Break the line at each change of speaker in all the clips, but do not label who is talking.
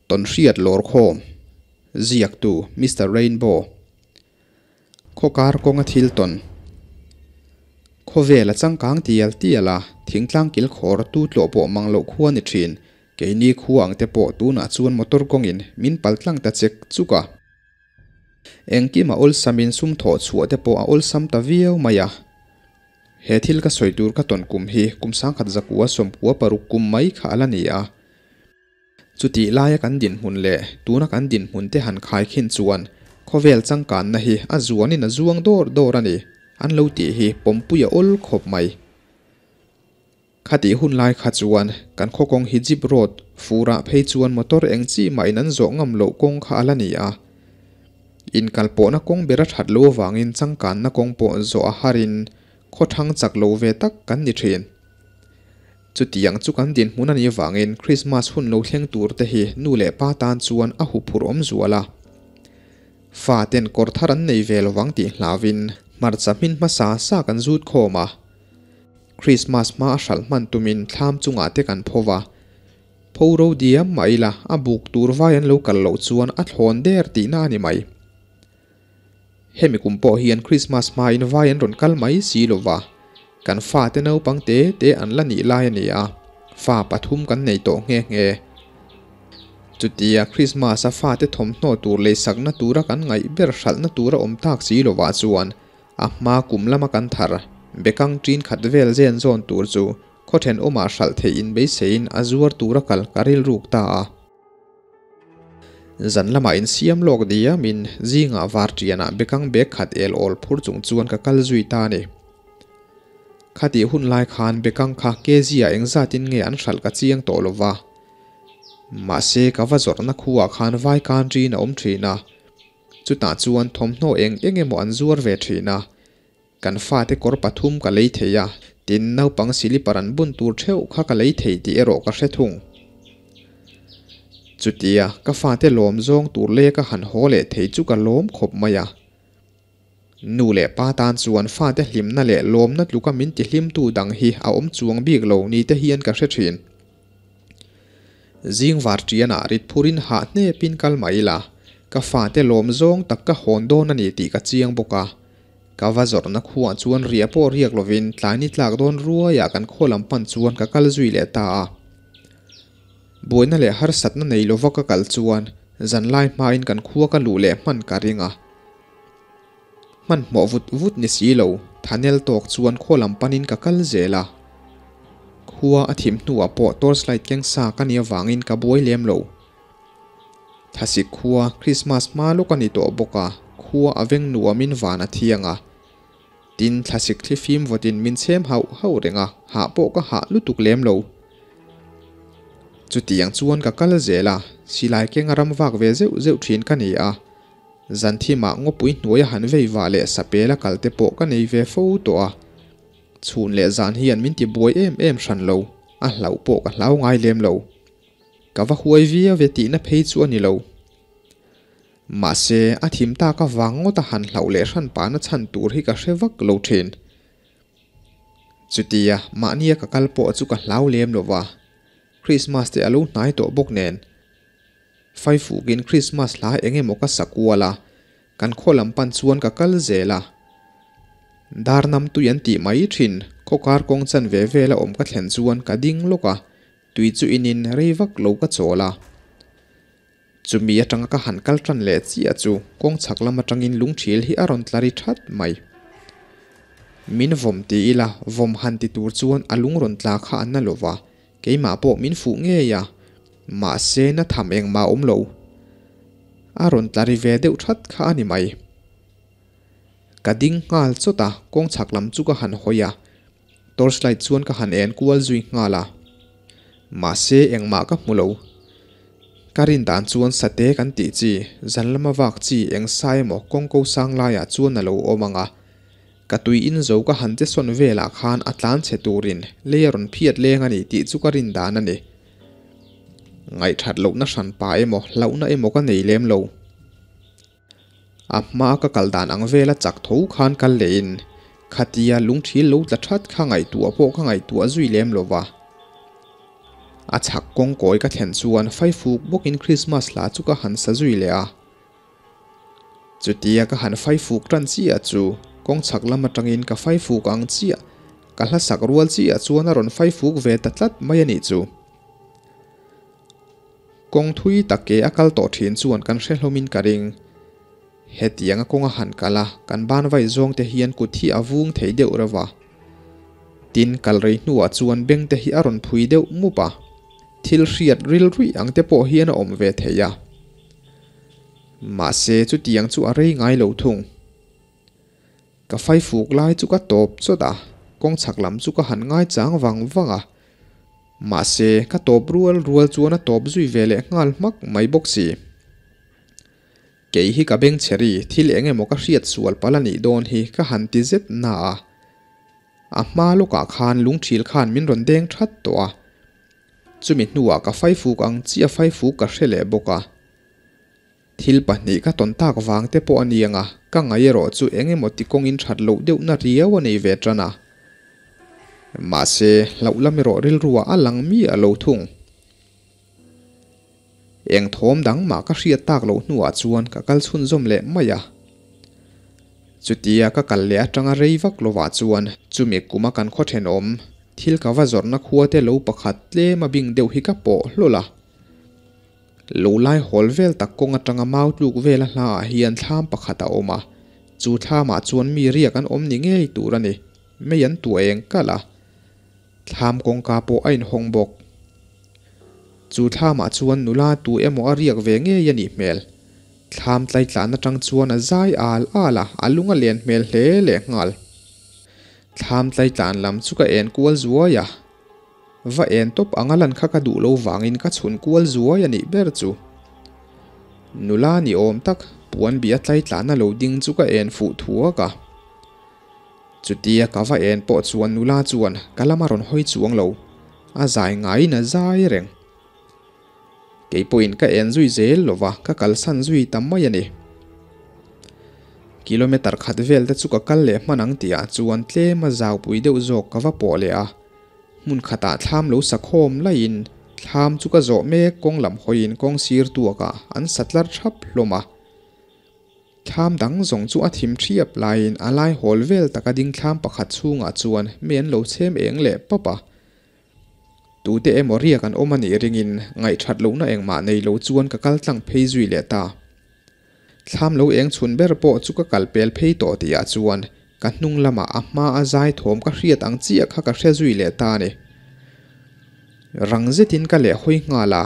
Tawnhriat lawrkhawm, Ziaktu Mister Rainbow. Khawkar kawnga thil tawn. Khawvel a changkang tial tial a, thingtlang kilkhawr tu tlawh pawh mang loh khua ni thin. Keini khua ang te pawh tunah chuan motor kawngin min pal tlang ta chek chuk a. Engkim a awlsamin sum thawh chhuah te pawh a awlsam ta viau mai a. He thil ka sawi tur ka tawn kum hi kum sangkhat zakua sawmkua paruk kum mai kha a la ni a. Chutih laia kan dinhmun leh tuna kan dinhmun te han khaikhin chuan khawvel changkanna hi a zuanin a zuang dawr dawr a ni an lo tih hi pawmpui a awl khawp mai. Khatih hun lai kha chuan kan khaw kawng hi jeep road furah phei chuan motor eng chi mahin an zawh ngam loh kawng kha a la ni a. Inkalpawhna kawng ber a that lo avangin changkanna kawng pawh zawh a harin khaw thang chak lo ve tak kan ni thin. Chutiang chu kan dinhmun a nih avangin Krismas hun lo thleng tur te hi nu leh pa tan chuan a huphurh awm zual a. Fa ten kawr thar an nei ve lovang tih hlauvin hmarcha hmin hmasa sa kan zut khawm a. Krismas hma a hralh hman tumin thlam chungah te kan pho va. Pho ro diam mah ila a buk tur vai an lo kal loh chuan a thlawn der tihna a ni mai. Hemi kum pawh hian Krismas hmain vai an rawn kal mai si lo va, kan fate naupang te te an la nih lai a ni a, fa pathum kan nei tawh nghe nghe. Chutia Krismas-a fate thawmhnaw tur leisakna tura kan ngaih ber hralhna tura awm tak si lovah chuan a hma kum lama kan thar bekang ṭin khat vel zen zawn tur chu khaw ṭhenawmah hralh theih inbeiseiin a zuar tura kal ka rilruk ta a. Zan lamah insiam lawk diamin zingah varṭianah bekang bag khat el awl phur chung chuan ka kal zui ta a ni. Khatih hun lai khan bekang kha kg-ah engzatin nge an hralh ka chiang tawh lo va. Mahse ka va zawrhna khuah khan vai kan ṭin a awm ṭhin a, chutah chuan thawmhnaw eng eng emaw an zuar ve ṭhin a. Kan fate kawr pathum ka lei thei a, tin naupang silipar an bun tur theuh kha ka lei thei tih erawh ka hre thung. Chutia ka fate lawm zawng tur leh ka han haw leh thei chu ka lawm khawp mai a. Nu leh pa tan chuan fate hlimna leh lawmna tluka min tihlimtu dang hi a awm chuang bik lo ni te hian ka hre thin. Zing var ṭianah rit phurin hah hnepin kal mah ila, ka fate lawm zawng tak ka hawn dawn a ni tih ka chiang bawk a. Ka va zawrhna khuah chuan riah pawh riak lovin tlai ni tlak dawn ruaiah kan khaw lam pan chuan ka kal zui leh ta a. Buaina leh harsatna nei lova ka kal chuan zanlai hmain kan khua ka luh leh hman ka ring a. Hmanhmawh vut vut ni si lo, thanel tawk chuan khaw lam panin ka kal zel a. Khua a thim hnuah pawh torchlight keng sa ka nih avangin ka buai lem lo. Thlasik khua Krismas hma lawk a ni tawh bawk a, khua a veng nuamin van a thiang a. Tin, thlasik thli fim vawtin min chhem hauh hauh reng a, hah pawh ka hah lutuk lem lo. Chutiang chuan ka kal zel a, silai kenga ram vak ve zeuh zeuh thin ka ni a. Zan thimah ngawpui hnuaia han vei vah leh sapela kal te pawh ka nei ve fo tawh a. Chhun leh zan hian min ti buai em em hran lo, a hlauh pawh ka hlau ngai lem lo. Ka va huai viau ve tihna phei chu a ni lo. Mahse, a thim tak avang ngawt a han hlauh leh hran pahna chhan tur hi ka hre vak lo thin. Chutia, mahnia ka kal pawh chu ka hlau lem lo va, Christmas te a lo hnai tawh bawk nen. Faifukin Christmas hla eng emaw ka sa kual a, kan khaw lam pan chuan ka kal zel a. Dar nam tui an tih mai thin, khawkar kawng chan ve vela awm ka thlen chuan ka ding lawk a, Tui chu inin rei vak lo ka chawl a. Chumi atanga ka han kal tan leh chiah chu kawng chhak lam atangin lungthil hi a rawn tla ri that mai. Min vawm ti ila vawm han ti tur chuan a lung rawn tla kha a na lo va, keimah pawh min fuh ngei a, mahse na tham engmah a awm lo. A rawn tla ri ve deuh that kha a ni mai. Ka ding nghal chawt a, kawng chhak lam chu ka han hawi a. Torchlight chuan ka han en kual zui nghal a, mahse engmah ka hmu lo. Ka rin dan chuan sate kan tih chi, zan lama vak chi eng sa emaw kawng ko sang laiah chuan a lo awm ang a. Ka tui in zo ka han che sawn velah khan a tlan chhe turin lei a rawn phiat leng a ni tih chu ka rin dan a ni. Ngaihthat lohna hranpa emaw hlauhna emaw ka nei lem lo. A hma ka kal dan ang vela chak tho khan kal lehin khatia lungthil lo tla that kha ngaihtuah pawh ka ngaihtuah zui lem lo va. A chhak kawng kawi ka thlen chuan faifuk bawkin Krismas hla chu ka han sa zui leh a. Chutia ka han faifuk tan chiah chu kawng chhak lam atangin ka faifuk ang chiah, ka hla sak rual chiah chuan a rawn faifuk ve ta tlat mai a nih chu. Kawng thui tak ke a kal tawh thin chuan kan hre hlawmin ka ring. Hetianga kawnga han kal a, kan ban vai zawng te hian kut hi a vung thei deuh reuh a. Tin, kal rei hnuah chuan beng te hi a rawn phui deuh mup a, thil hriat rilruih ang te pawh hian a awm ve thei a. Mahse, chutiang chu a rei ngai lo thung. Ka faifuk lai chu ka tawp chawt a, kawng chhak lam chu ka han ngaichang vang vang a. Mahse, ka tawp rual rual chuan a tawp zui ve leh nghal hmak mai bawk si. Kei hi ka beng chhe ri, thil eng emaw ka hriat sual palh a nih dawn hi ka han ti zet na a. A hma lawkah khan lungthil khan min rawn deng that tawh a. Chumi hnuah ka faifuk ang chiah faifuk ka hre leh bawk a. Thil pahnih ka tawn tak vang te pawh a ni ang a, ka ngaih erawh chu eng emaw ti kawngin that loh deuhna riau a nei ve tan a. Mahse, hlauh lam erawh rilruah a lang miah lo thung. Eng thawm dang mah ka hriat tak loh hnuah chuan ka kal chhunzawm leh mai a. Chutia ka kal leh atanga rei vak lovah chuan chumi kuma kan khaw thenawm thil ka va zawrhna khua te lo pakhat tlem a bing deuh hi ka pawh hlawl a. Lo lai hawl vel tak kawng atanga mau tluk vela hlaah hian thlam pakhat a awm a, chu thlamah chuan mi riak an awm ni ngei tur a ni, mei an tuah eng kalh a. Thlam kawngka pawh a inhawng bawk. Chu thlamah chuan nula tu emaw a riak ve ngei a nih hmel. Thlam tlaitlan atang chuan a zai al al a, a lung a len hmel hle leh nghal. Thlam tlaitlan lam chu ka en kual zuai a. Va en tawp anga lan kha ka duh lo vangin ka chhun kual zuai a nih ber chu. Nula ni awm tak, puan bih a tlaitlan a lo ding chu ka en fuh thuak a. Chutia ka va en pawh chuan nula chuan ka lama rawn hawi chuang lo, a zai ngaiin a zai reng. Kei pawhin ka en zui zel lo va, ka kalsan zui ta mai a ni. Kilometer khat vel te chu ka kal leh hman ang tihah chuan tlem a zaupui deuh zawk ka va pawh leh a, hmun khatah thlam lo sakhawm laiin thlam chu ka zawh mek kawng lam hawiin kawng sir tuakah an sa tlar thap hlawm a. Thlam dang zawng chu a thim thiap laiin a lai hawl vel taka ding thlam pakhat chhungah chuan mi an lo chhem eng leh pawp a. Tute emaw riak an awm a nih ringin ngaihthat lohna engmah nei lo chuan ka kal tlang phei zui leh ta. Thlam lo eng chhun ber pawh chu ka kal pel phei tawh tihah chuan ka hnung lamah a hma a zai thawm ka hriat ang chiah kha ka hre zui leh ta a ni. Rang zetin ka leh hawi nghal a,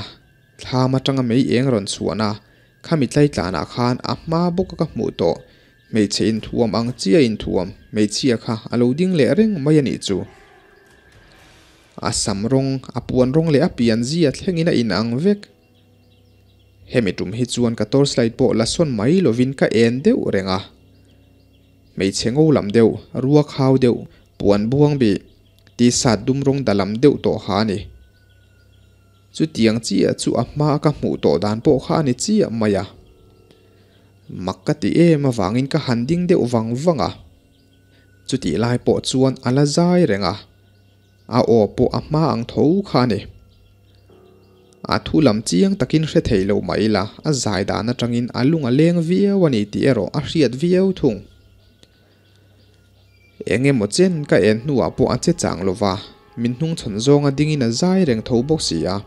thlam atanga mei eng rawn chhuahna Khami tlaitlanah khan a hma bawka ka hmuh tawh hmeichhe inthuam ang chiah inthuam hmeichhia kha a lo ding leh reng mai a nih chu. A sam rawng, a puan rawng leh a pian zia thlengin a in ang vek. Hemi tum hi chuan ka torchlight pawh la sawn mai lovin ka en deuh reng a. Hmeichhe ngo lam deuh, ruak hau deuh, puan buang bih, t-shirt dum rawng da lam deuh tawh ha a ni. Chutiang chiah chu a hma ka hmuh tawh dan pawh kha a ni chiah mai a. Mak ka ti em avangin ka han ding deuh vang vang a. Chutih lai pawh chuan a la zai reng a, a aw pawh a hma ang tho kha a ni. A thu lam chiang takin hre thei lo mah ila a zai dan atangin a lung a leng viau a ni tih erawh a hriat viau thung. Eng emaw chen ka en hnuah pawh a che chang lo va, min hnungchhawn zawnga dingin a zai reng tho bawk si a.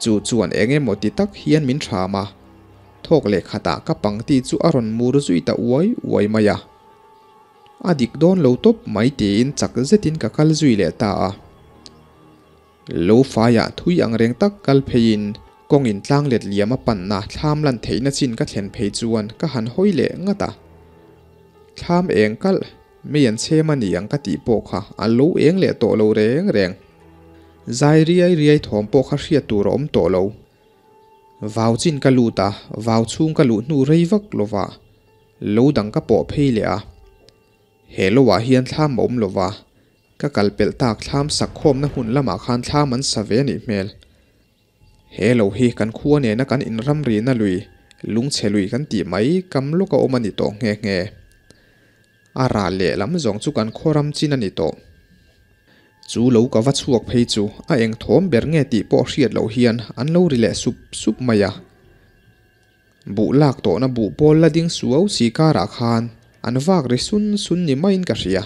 Chu chuan eng emaw ti tak hian min ṭham a, thawk leh khatah ka pangti chu a rawn mur zui ta uai uai mai a. A dik dawn lo tawp mai tiin chak zetin ka kal zui leh ta a. Lo faiah thui ang reng tak kal pheiin kawng in tlang let liam a panna thlam lan theihna chin ka thlen phei chuan ka han hawi leh ngat a. Thlam eng kalh, mei an chhem a ni ang ka tih pawh kha a lo eng leh tawh lo reng reng. Zai riai riai thawm pawh kha hriat tur a awm tawh lo. Vau chin ka lut a, vau chhung ka luh hnu rei vak lovah lo dang ka pawh phei leh a. He loah hian thlam a awm lova, Ka kal pelh tak thlam sak khawmna hmun lamah khan thlam an sa ve a nih hmel. He lo hi kan khua nena kan inramrina lui, lungchhe lui kan tih mai kam lawk a awm a ni tawh nghe nghe. A ral leh lam zawng chu kan khaw ram chin a ni tawh. Chu lo ka va chhuak phei chu a eng thawm ber nge tih pawh hriat loh hian an lo ri leh sup sup mai a. Buh lak tawhna buh pawl la ding suau si karah khan an vak ri sun sun ni maiin ka hria.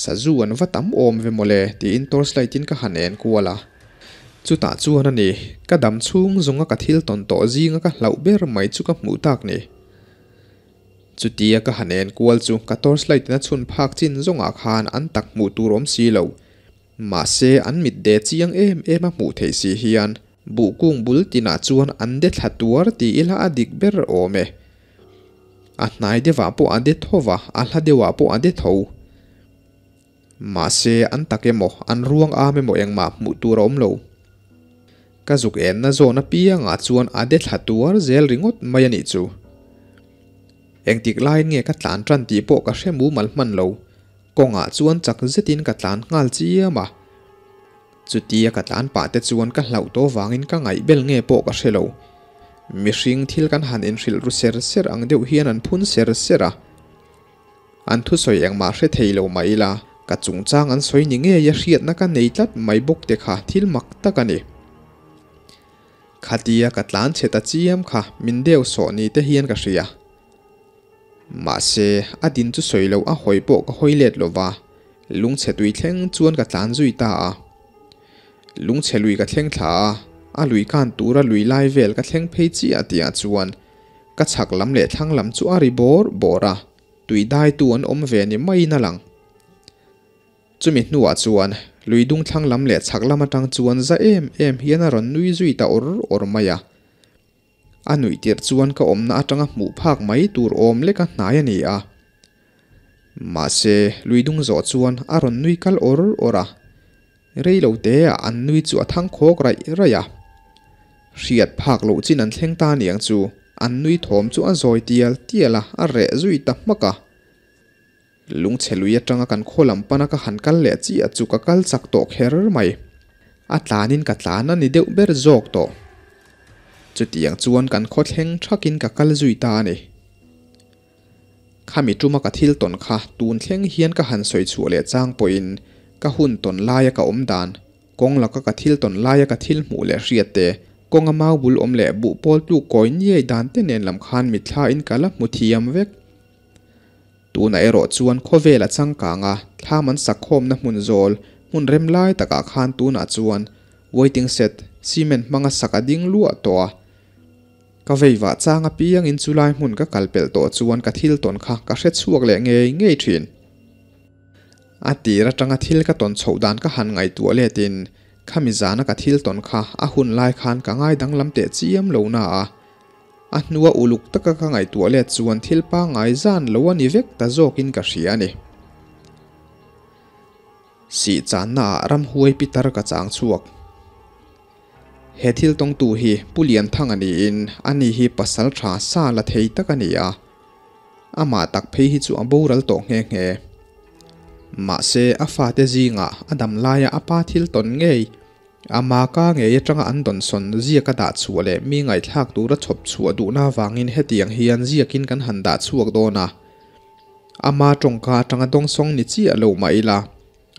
Sazu an va tam awm ve mawle tiin torchlight in ka han en kual a. Chutah chuan a ni, ka dam chhung zawnga ka thil tawn tawh zinga ka hlauh ber mai chu ka hmuh tak ni. Chutia ka han en kual chu ka torchlight in a chhun phak chin zawngah khan an tak hmuh tur awm si lo. Mahse an mit de chiang em em a hmuh theih si hian buh kung bul tinah chuan an de thla tuar ti ila a dik ber awm e. A hnai deuhah pawh a de tho va, a hla deuhah pawh a de tho. Mahse an tak emaw, an ruang am emaw engmah hmuh tur a awm lo. Ka zuk enna zawn apiangah chuan a de thla tuar zel ringawt mai a nih chu. Engtik laiin nge ka tlan tan tih pawh ka hre mumal hman lo. Kawngah chuan chak zetin ka tlan nghal chiam a. Chutia ka tlan pah te chuan ka hlauh tawh vangin ka ngaihbel nge pawh ka hre lo. Mihring thil kan han inhrilh ru ser ser ang deuh hian an phun ser ser a. An thusawi engmah hre thei lo mah ila, ka chungchang an sawi ni ngei a hriatna ka nei tlat mai bawk te kha thil mak tak a ni. Khatia ka tlan chhe ta chiam kha min deuh sawh ni te hian ka hria. Mahse, a din chu sawi loh a hawi pawh ka hawi let lo va, lungchhe tui thleng chuan ka tlan zui ta a. Lungchhe lui ka thleng thla a, a lui kan tura lui lai vel ka thleng phei chiah tihah chuan ka chhak lam leh thlang lam chu a ri bawr bawr a, tui daitu an awm ve ni maiin a lang. Chumi hnuah chuan lui dung thlang lam leh chhak lam atang chuan za em em hian a rawn nui zui ta awr awr mai a. A nuih tirh chuan ka awmna atanga hmuh phak mai tur awm leka hnai a ni a. Mahse, lui dung zawh chuan a rawn nui kal awr awr a. Rei lo teah an nui chu a thang khawk raih raih a. Hriat phak loh chin an thleng ta aniang chu an nui thawm chu a zawi tial tial a, a reh zui ta hmak a. Lungchhe lui atanga kan khaw lam pana ka han kal leh chiah chu ka kal chak tawh kher mai. A tlanin ka tlan a ni deuh ber zawk tawh. Chutiang chuan kan khaw thleng thakin ka kal zui ta a ni. Khami tuma ka thil tawn kha tun thleng hian ka han sawi chhuah leh chang pawhin ka hun tawn laia ka awm dan, kawng laka ka thil tawn laia ka thil hmuh leh hriat te, kawnga mau bul awm leh buh pawl tluk kawi niai dan te nen lam khan mitthla-in ka la hmu thiam vek. Tunah erawh chuan khawvel a changkang a, thlam an sakhawmna hmun zawl, hmun rem lai takah khan tunah chuan waiting shed, cement hmanga sak a ding luah tawh a. Ka veivah chang apiangin chulai hmun ka kal pelh tawh chuan ka thil tawn kha ka hre chhuak leh ngei ngei thin. A tir atanga thil ka tawn chhoh dan ka han ngaihtuah letin khami zana ka thil tawn kha a hun lai khan ka ngai danglam teh chiam lo na a. A hnua uluk taka ka ngaihtuah let chuan thil pangngai zan lo a ni vek ta zawkin ka hria a ni. Sih channaah ramhuai pitar ka chang chhuak. He thil tawngtu hi Pu Lianthanga niin ani hi pasal tha sa la thei tak a ni a. Amah tak phei hi chu a boral tawh nghe nghe. Mahse a fate zingah a dam laia a pa thil tawn ngei Ama ka ngei atanga an dawnsawn ziak a dah chhuah leh mi ngaihthlak tura chhawp chhuah duhna avangin hetiang hian ziakin kan han dah chhuak dawn a. Ama tawngka atanga dawngsawng ni chiah lo mah ila,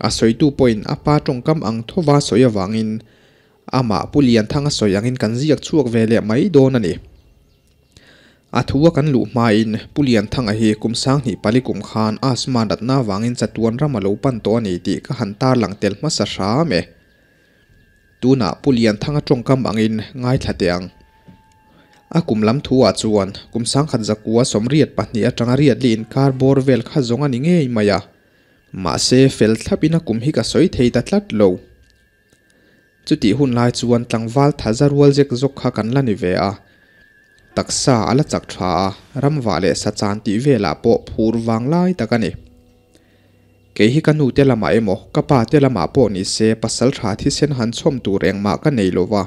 a sawitu pawhin a pa tawngkam ang thova sawi avangin amah Pu Lianthanga sawi angin kan ziak chhuak ve leh mai dawn a ni. A thu a kan luh hmain Pu Lianthanga hi kum 2004 kum khan asthma natna avangin chatuan ram a lo pan tawh a ni tih ka han tarlang tel hmasa hram e. Tunah Pu Lianthanga tawngkam angin ngaithla teh ang. A kum lam thuah chuan kum 1982 atanga riat li inkar bawr vel kha zawng a ni ngei mai a. Mahse fel thlapin a kum hi ka sawi thei ta tlat lo. Chutih hun lai chuan tlangval thaza rual zek zawk kha kan la ni ve a. Taksa a la chak tha a, ramvah leh sachan tih velah pawh phur vang lai tak a ni. Kei hi ka nu te lamah emaw, ka pa te lamah pawh ni se pasal tha thisen han chhawm tur engmah ka nei lo va.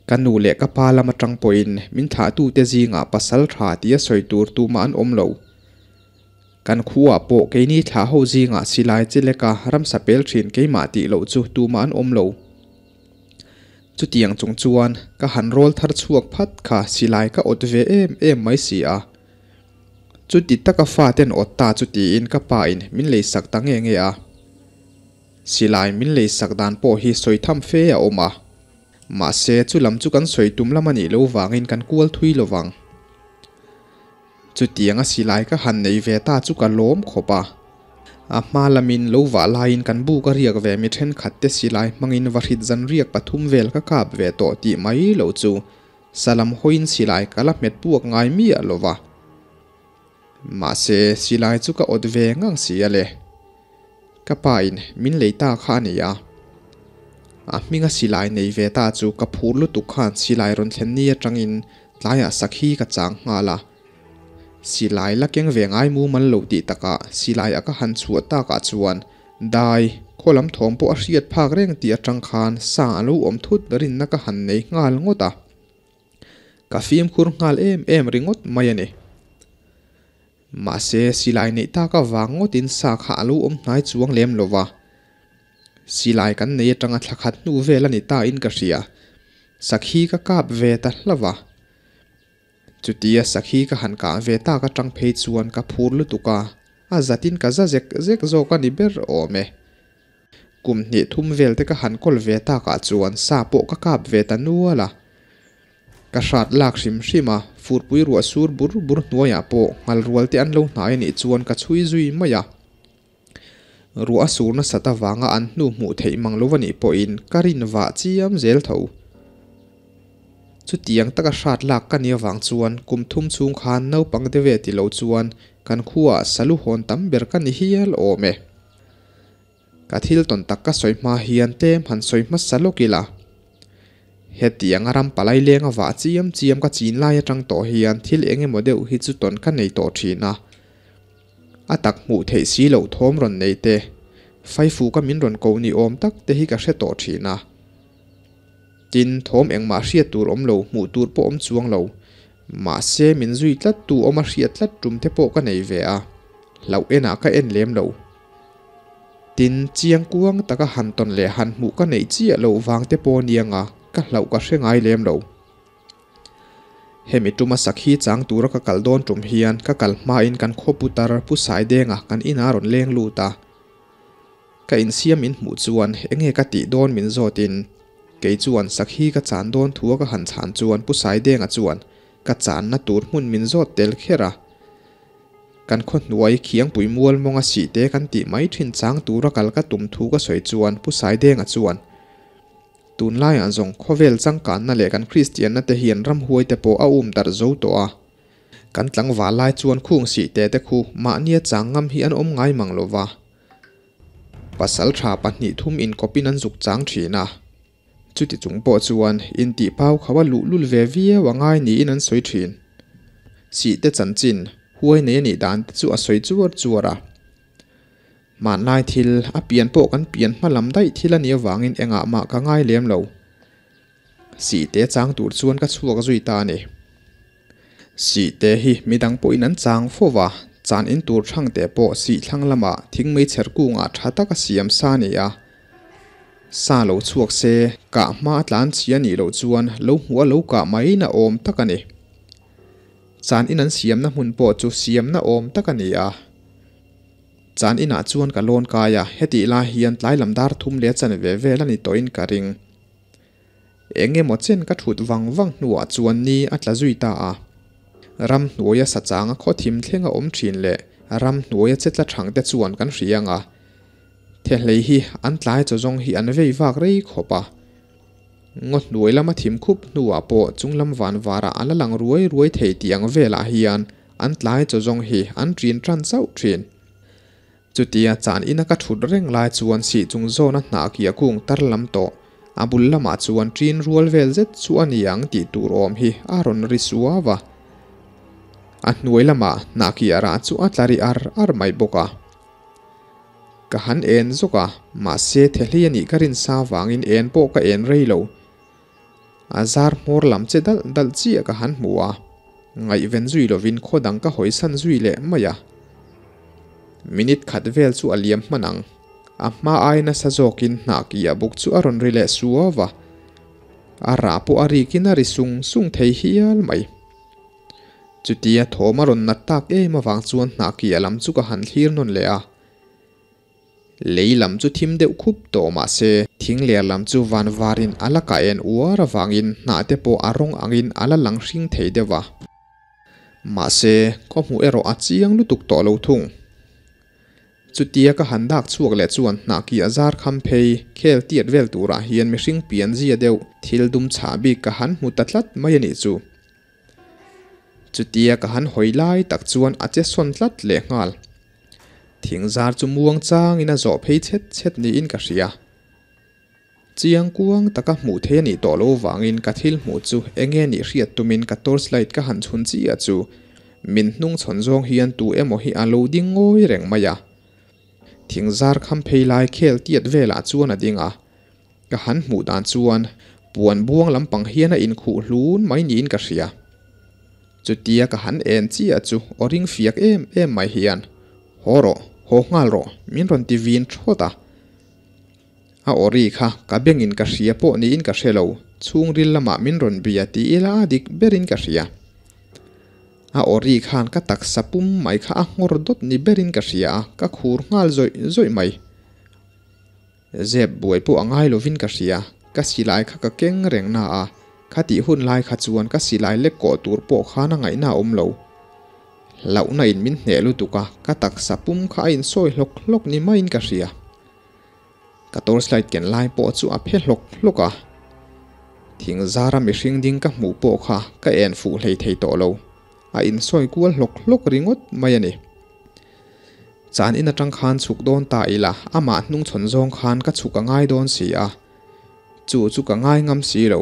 Ka nu leh ka pa lam atang pawhin min thlahtute zingah pasal tha tia sawi tur tumah an awm lo. Kan khuaah pawh keini thlah ho zingah silai chi leka ramsa pel thin keimah tih loh chu tumah an awm lo. Chutiang chung chuan ka han rawl thar chhuak phat kha silai ka awt ve em em mai si a. Chuti taka faten awt ta chu tiin ka pa in min leisak ta nge nge a. Silai min lei sak dan pawh hi sawi tham fe a awm a. Mahse, chu lam chu kan sawi tum lam a nih loh vangin kan kual thui lo vang. Chutianga silai ka han nei ve ta chu ka lawm khawp a. A hma lamin lo vah laiin kan buk a riak ve mi thenkhat te silai hmangin va hrit zan riak pathum vel ka kap ve tawh tih mai lo chu salam hawiin silai ka la hmet puak ngai miah lo va. Mahse, silai chu ka awt ve ngang si a le. Ka pa in min lei ta kha a ni a. A hminga silai nei ve ta chu ka phur lutuk khan silai rawn thlen ni atangin tlaiah sakhi ka chang nghal a. Silai la keng ve ngai mumal lo tih takah silai a ka han chhuah takah chuan dai khaw lam thawm pawh a hriat phak reng tih atang khan sa a lo awm thut rinna ka han nei nghal ngawt a. Ka fimkhur nghal em em ringawt mai a ni. Mahse, silai neih tak avang ngawtin sa kha a lo awm hnai chuang lem lo va. Silai kan nei atanga thla khat hnu vel a ni ta in ka hria. Sakhi ka kap ve ta hlauh va. Chutia sakhi ka han kah ve tak atang phei chuan ka phur lutuk a, a zatin ka za zek zek zawk a ni ber awm e. Kum hnih thum vel te ka han kawl ve takah chuan sa pawh ka kap ve ta nual a. Ka hrat lak hrim hrim a, furpui ruah sur bur bur hnuaiah pawh nghal rual te an lo hnai anih chuan ka chhui zui mai a. Ruah a sur nasat avanga an hnu hmuh theih mang lo anih pawhin ka rin vah chiam zel tho. Chutiang taka hrat lak ka nih avang chuan kum thum chhung khan naupang te ve ti lo chuan kan khuaah salu hawn tam ber ka ni hial awm e. Ka thil tawn tak ka sawi hma hian tlem han sawi hmasa lawk ila. Hetiang a ram palai leng a vah chiam chiam ka chin lai atang tawh hian thil eng emaw deuh hi chu tawn ka nei tawh thin a. A tak hmuh theih si loh thawm rawn nei te, faifuka min rawn ko ni awm tak te hi ka hre tawh thin a. Tin, thawm engmah hriat tur awm lo, hmuh tur pawh awm chuang lo. Mahse, min zui tlat tu awm a hriat tlat tum te pawh ka nei ve a. Hlauh enah ka en lem lo. Tin, chiang kuang taka han tawn leh han hmuh ka neih chiah loh vang te pawh nianga ka hlauh ka hre ngai lem lo. Hemi tuma sakhi chang tura ka kal dawn tum hian ka kal hmain kan khaw putar Pu Saidenga kan inah rawn leng lut a. Ka insiam min hmuh chuan enge ka tih dawn min zawtin kei chuan sakhi ka chan dawn thua ka han chhan chuan Pu Saidenga chuan ka channa tur hmun min zawt tel kher a. Kan khaw hnuai khiangpui mual mawnga sihte kan tih mai thin chang tura kal ka tum thu ka sawi chuan Pu Saidenga chuan, Tunlaiah zawng khawvel changkanna leh kan Kristianna te hian ramhuai te pawh a um darh zo tawh a. Kan tlangval lai chuan khung sihte te khu mahnia chang ngam hi an awm ngai mang lo va. Pasal tha pahnih thum inkawpin an zuk chang thin a. Chuti chung pawh chuan intih pau kho a luhlul ve viau a ngai niin an sawi thin. Sihte chanchin, huai nei a nih dan te chu a sawi chuar chuar a. Hmanlai thil, a pian pawh kan pian hma lam daih thil a nih avangin engah mah ka ngai lem lo. Sihte chang tur chuan ka chhuak zui ta a ni. Sihte hi midang pawhin an chang fo va, chan in tur thangte pawh sih thlang lamah thing meichher kungah tha taka siam sa a ni a. Sa lo chhuak se, kah hma a tlan chi a nih loh chuan lo hmuh a lo kah mai na awm tak a ni. Chan in an siamna hmun pawh chu siamna awm tak a ni a. Chan inah chuan ka lawn kai a, hetih lai hian tlai lam dar thum leh chan ve vel a ni tawhin ka ring. Eng emaw chen ka thut vang vang hnuah chuan ni a tla zui ta a. Ram hnuaia sachanga khaw thim thleng a awm thin leh ram hnuaia che tla thang te chuan kan hria ang a. Thehlei hi an tlai chaw zawng hi an vei vak rei khawp a. Ngaw hnuai lama thim khup hnuah pawh chung lam van varah a la lang ruai ruai thei tih ang velah hian an tlai chaw zawng hi an ṭin ṭan chauh ṭhin. Chutia chan ina ka thut reng lai chuan sih chung zawna hnah kia kung tar lam tawh a bul lamah chuan ṭin rual vel zet chu a ni ang tih tur awm hi a rawn ri suau a. A hnuai lamah hnah kia rah chu a tla ri ar ar mai bawk a. Ka han en zawk a, mahse thehlei a nih ka rin sa vangin en pawh ka en rei lo. A zar hmawr lam che dalh dalh chiah ka han hmu a, ngaihven zui lovin khaw dang ka hawisan zui leh mai a. Minute khat vel chu a liam hman ang. A hma ai nasa zawkin hnah kih a buk chu a rawn ri leh suau a. A rah pawh a rikin a ri sung sung thei hial mai. Chutia thawm a rawn nat tak em avang chuan hnah kih a lam chu ka han thlir nawn leh a. Lei lam chu thim deuh khup tawh mah se, thing ler lam chu van varin a la kah en uar avangin hnah te pawh a rawng angin a la lang hring thei deuh a. Mahse, khaw hmuh erawh a chiang lutuk tawh lo thung. Chutia ka han dak chhuak leh chuan hnah ki a zar kham phei khel tiat vel turah hian mihring pian zia deuh thil dum chhah bik ka han hmu ta tlat mai a nih chu. Chutia ka han hawi lai tak chuan a che sawn tlat leh nghal. Thing zar chu muang changin a zawh phei chhet chhet niin ka hria. Chiang kuang taka hmuh thei a nih tawh lo vangin ka thil hmuh chu enge nih hriat tumin ka torchlight ka han chhun chiah chu min hnung chhawn zawng hian tu emaw hi a lo ding ngawi reng mai a. Thing zar kham phei lai khel tiat velah chuan a ding a. Ka han hmuh dan chuan puan buang lampang hian a inkhuh hlun mai niin ka hria. Chutia ka han en chiah chu aw ring fiak em em mai hian, Haw rawh, haw nghal rawh, min rawn ti vin thawt a. A aw ri kha ka bengin ka hria pawh niin ka hre lo, chhungril lamah min rawn bia ti ila a dik berin ka hria. A aw ri khan ka taksa pum mai kha a nghawr dawt ni berin ka hria a, ka khur nghal zawih zawih mai. Zep buai pawh a ngai lovin ka hria, ka silai kha ka keng reng na a, khatih hun lai kha chuan ka silai lek kawh tur pawh khan a ngaihna a awm lo. Hlauhna in min hneh lutuk a, ka taksa pum kha a insawi hlawk hlawk ni maiin ka hria. Ka torchlight ken lai pawh chu a phe hlawk hlawk a, thing zara mihring ding ka hmuh pawh kha ka en fuh hlei thei tawh lo, a insawi kual hlawk hlawk ringawt mai a ni. Chan in atang khan chhuk dawn ta ila, amah hnungchhawn zawng khan ka chhuk a ngai dawn si a, chu chu ka ngai ngam si lo.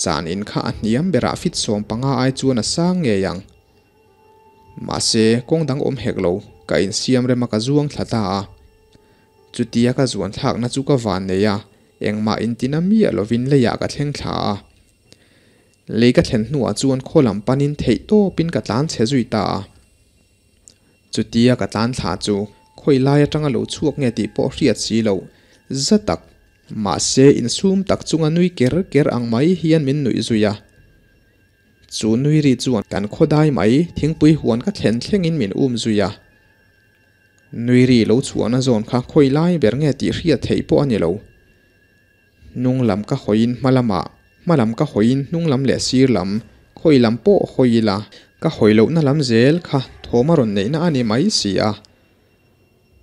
Chan in kha a hniam berah fit 15 ai chuan a sang ngei ang. Mahse, kawng dang awm hek lo, ka insiam rem a ka zuang thla ta a. Chutia ka zuan thlakna chu ka van nei a, engmah intina miah lovin leiah ka thleng thla a. Lei ka thlen hnuah chuan khaw lam panin theih tawpin ka tlan chhe zui ta a. Chutia ka tlan thla chu khawi lai atanga lo chhuak nge tih pawh hriat si lo za tak, mahse insum tak chunga nui ker ker ang mai hian min nuih zui a. Chu nui ri chuan kan khaw dai mai thingpui huan ka thlen thlengin min um zui a. Nui ri lo chhuahna zawn kha khawi lai ber nge tih hriat theih pawh a ni lo. Hnung lam ka hawiin hma lamah, hma lam ka hawiin hnung lam leh sir lam, khawi lam pawh hawi ila, ka hawi lohna lam zel kha thawm a rawn neihna a ni mai si a.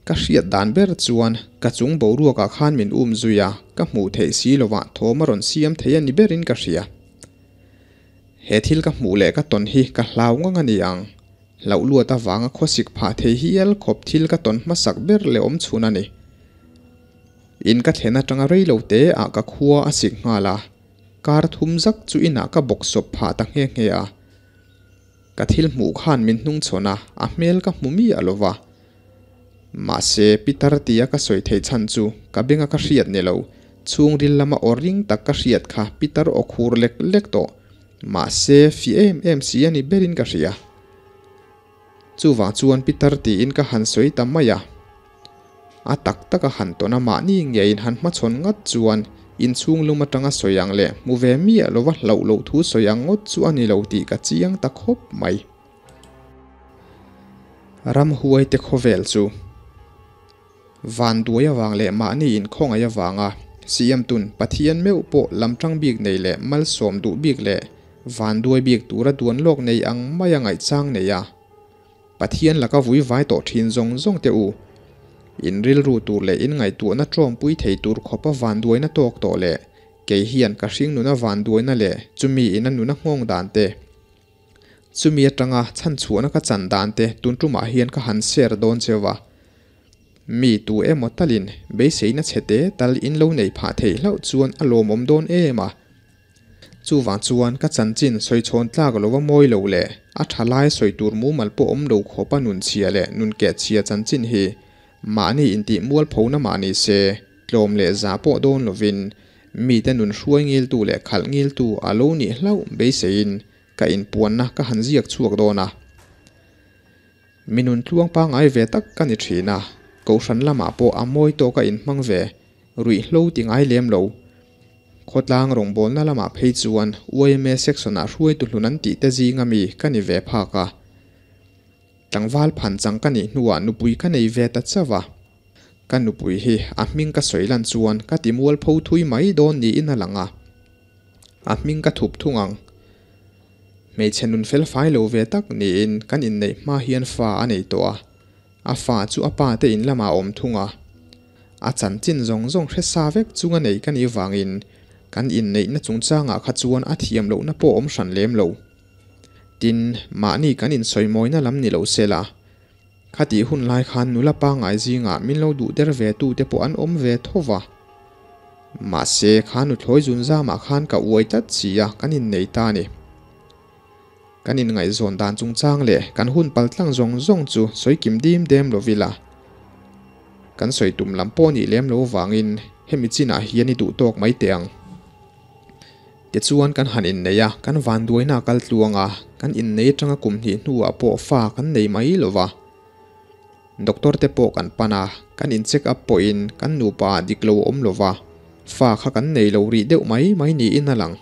Ka hriat dan ber chuan ka chung boruakah khan min um zui a, ka hmuh theih si lovah thawm a rawn siam thei a ni berin ka hria. He thil ka hmuh leh ka tawn hi ka hlau ngang a ni ang. Hlauh luat avanga khawsik phah thei hial khawp thil ka tawn hmasak ber leh awm chhun a ni. In ka thlen atanga rei lo te ah ka khua a sik nghal a, kar thum zak chu inah ka bawk sawp phah ta nghe nghe a. Ka thil hmuh khan min hnung chhawn a, a hmel ka hmu miah lo va. Mahse, Pitar tia ka sawi theih chhan chu ka benga ka hriat ni lo, chhungril lama aw ring tak ka hriat kha Pitar aw khur lek lek tawh. Mahse, fi em em si a ni berin ka hria. Chuvang chuan Pitar tiin ka han sawi ta mai a. A tak taka han tawn a mahni ngeiin han hmachhawn ngat chuan inchhung lum atanga sawi ang leh hmu ve miah lova hlauh loh thu sawi ang ngawt chu a ni lo tih ka chiang ta khawp mai. Ramhuai te khawvel chu Vanduai avang leh mahni inkhawngaih avanga Siamtun Pathian meuh pawh lamtang bik nei leh malsawm duh bik leh vanduai bik tura duan lawk nei ang maia ngaihchang nei a Pathian laka vui vai tawh thin zawng zawng te u. In rilru tur leh in ngaihtuahna tawmpui thei tur khawpa vanduaina tawk tawh leh kei hian ka hring nuna vanduaina leh chumi ina nuna nghawng dan te, chumi atanga chhanchhuahna ka chan dan te tun tumah hian ka han share dawn cheu a. Mi tu emaw talin beiseina chhe te tal in lo nei phah theih hlauh chuan a lawmawm dawn em a. Chuvang chuan ka chanchin sawi chhawn tlak lova mawi lo leh a tha lai sawi tur mumal pawh awm lo khawpa nun chhia leh nun keh chhia chanchin hi mahni intih mualphona mah ni se, tlawm leh zah pawh dawn lovin mite nun hruai ngiltu leh khalh ngiltu a lo nih hlauh beiseiin ka inpuanna ka han ziak chhuak dawn a. Mi nun tluang pangngai ve tak ka ni thin a, kohhran lamah pawh a mawi tawka inhmang ve ruihhlo ti ngai lem lo. Khawtlang rawngbawlna lamah phei chuan yma section-ah hruaitu hlun an tih te zinga mi ka ni ve phak a. Tlangval phan chang ka nih hnuah nupui ka nei ve ta chauh a. Ka nupui hi a hming ka sawi lan chuan ka ti mualpho thui mai dawn niin a lang a, a hming ka thup thung ang. Hmeichhe nun fel fai lo ve tak niin kan inneih hma hian fa a nei tawh a, a fa chu a pa te in lamah a awm thung a. A chanchin zawng zawng hre sa vek chunga nei ka nih vangin kan inneihna chungchangah kha chuan a thiam lohna pawh awm hran lem lo. Tin, mahni kan insawimawina lam ni lo se la, Khatih hun lai khan nula pangngai zingah min lo duh der ve tu te pawh an awm ve tho va. Mahse, kha nuthlawi zun zamah khan ka uai tlat si a, kan innei ta a ni. Kan inngaihzawn dan chungchang leh kan hun paltlang zawng zawng chu sawi kim dim dem lo vila. Kan sawi tum lam pawh nih lem lo vangin hemi chinah hian i duh tawk mai teh ang. Tichuan kan han innei a, kan vanduaina a kal tluang a, kan innei atanga kum hnih hnuah pawh fa kan nei mai lo va. Doctor te pawh kan pan a, kan in check up pawhin kan nupa ah dik lo a awm lo va, fa kha kan nei lo rih deuh mai mai niin a lang.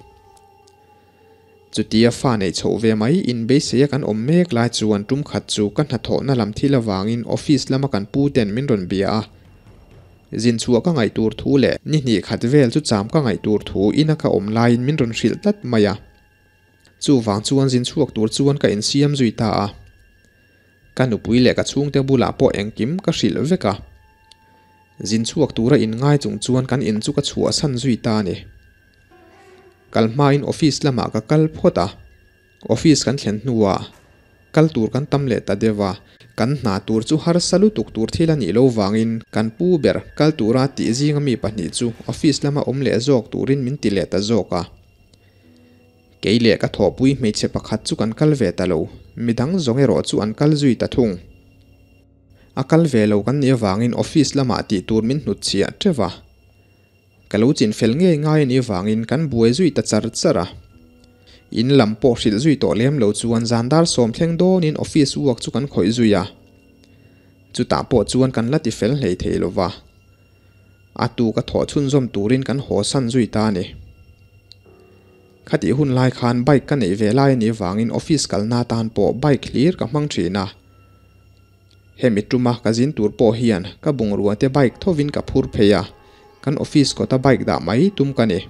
Chutia fa neih chhoh ve mai in beiseia kan awm mek lai chuan tum khat chu ka hnathawhna lam thil avangin office lama kan pu ten min rawn bia a. Zin chhuah ka ngaih tur thu leh ni hnih khat vel chu cham ka ngaih tur thu ina ka awm laiin min rawn hrilh tlat mai a. Chuvang chuan zin chhuak tur chuan ka insiam zui ta a. Ka nupui leh ka chhungte bulah pawh engkim ka hrilh vek a. Zin chhuak tura inngai chung chuan kan in chu ka chhuahsan zui ta a ni. Kal hmain office lamah ka kal phawt a. Office kan thlen hnuah kal tur kan tam leh ta deuh a, kan hna tur chu harsa lutuk tur thil a nih lo vangin kan pu ber kal tura tih zinga mi pahnih chu office lama awm leh zawk turin min ti leh ta zawk a. Kei leh ka thawhpui hmeichhe pakhat chu kan kal ve ta lo, midang zawng erawh chu an kal zui ta thung. A kal ve lo kan nih avangin office lamah tih tur min hnutchhiah teuh a. Ka lo chin fel ngei ngai a nih avangin kan buai zui ta char char a. In lam pawh hrilh zui tawh lem lo chuan zan dar sawm thleng dawnin office work chu kan khawih zui a. Chutah pawh chuan kan la ti fel hlei thei lo va. A tu ka thawh chhunzawm turin kan haw san zui ta a ni. Khatih hun lai khan bike ka neih ve lai a nih avangin office kalna atan pawh bike hlir ka hmang thin a. Hemi tuma ka zin tur pawh hian ka bungrua te bike thovin ka phur phei a, kan office kawta bike dah mai tum ka ni.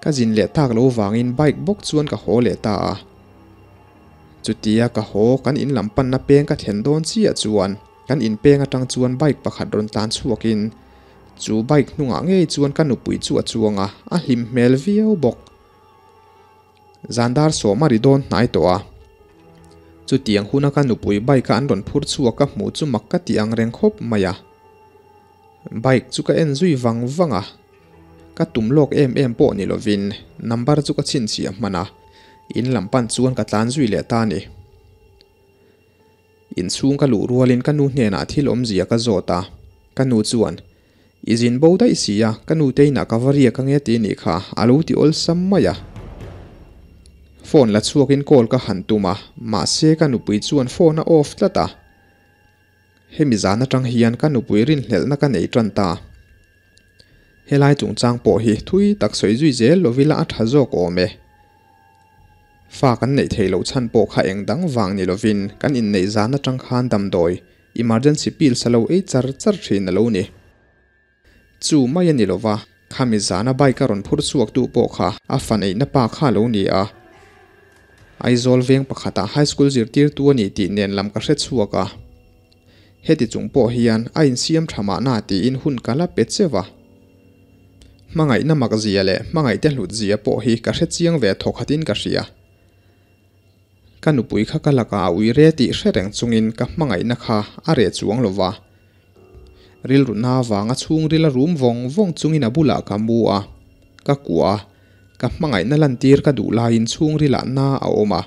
Ka zin leh tak lo vangin bike bawk chuan ka haw leh ta a. Chutia ka haw kan in lam panna peng ka thlen dawn chiah chuan kan in peng atang chuan bike pakhat rawn tlan chhuakin chu bike hnungah ngei chuan ka nupui chu a chuang a, a hlim hmel viau bawk. Zan dar sawm a ri dawn hnai tawh a. Chutiang huna ka nupui bike a an rawn phur chhuak ka hmuh chu mak ka ti ang reng khawp mai a. Bike chu ka en zui vang vang a. Ka tum lawk em em pawh ni lovin number chu ka chhinchhiah hman a, in lam pan chuan ka tlan zui leh ta a ni. Inchhung ka luh rualin ka nu hnenah thil awmzia ka zawt a, ka nu chuan, I zin bo daih si a, ka nu te inah ka va riak ange ti nih kha, a lo ti awlsam mai a. Phone la chhuakin call ka han tum a, mahse ka nupui chuan phone a off tlat a. Hemi zan atang hian ka nupui rinhlelhna ka nei tan ta. Helai chungchang pawh hi thui tak sawi zui zel lovila a tha zawk awm e. Fa kan neih theih loh chhan pawh kha eng dang vang ni lovin kan inneih zan atang khan damdawi emergency pills a lo ei char char thin a lo ni. Chu mai a ni lova, khami zana bike a rawn phur chhuak tu pawh kha a fa neihna pa kha a lo ni a. Aizawl veng pakhatah high school zirtirtu a ni tih nen lam ka hre chhuak a. Heti chung pawh hian a insiam tha mahna tiin hun ka la pe cheu a. Hmangaihna mak zia leh hmangaihte hlut zia pawh hi ka hre chiang ve thaw khatin ka hria. Ka nupui kha ka lakah a ui re tih hre reng chungin ka hmangaihna kha a reh chuang lo va. Rilru na vanga chhungril a rum vawng vawng chungin a bulah ka mu a, ka kuah a, ka hmangaihna lantir ka duh laiin chhungrilah na a awm a.